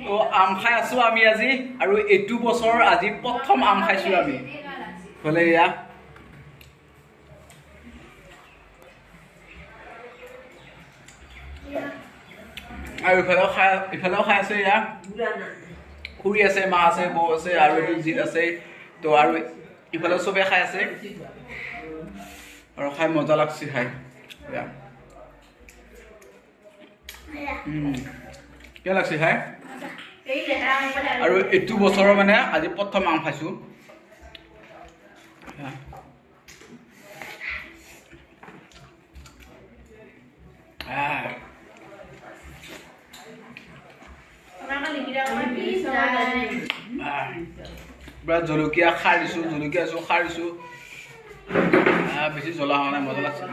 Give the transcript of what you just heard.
তো আম খাই আছো আমি আজি, আৰু এইটো বছৰ আজি প্ৰথম আম খাইছো আমি। ইফালে এয়া আৰু ইফালেও খাই আছে। এয়া খুৰী আছে, মা আছে, বৌ আছে আৰু এইটো জিত আছে। তো আৰু ইফালেও চবে খাই আছে আৰু খাই মজা লাগছে খাই। এয়া কেনে লাগছে খাই? আৰু এইটো বছৰৰ মানে আজি প্ৰথম আম খাইছো। আহ। পুৰা জলকীয়া খাৰ দিছো, জলকীয়া দিছো, খাৰ দিছো। বেছি জ্বলা হোৱা নাই, মজা লাগছে।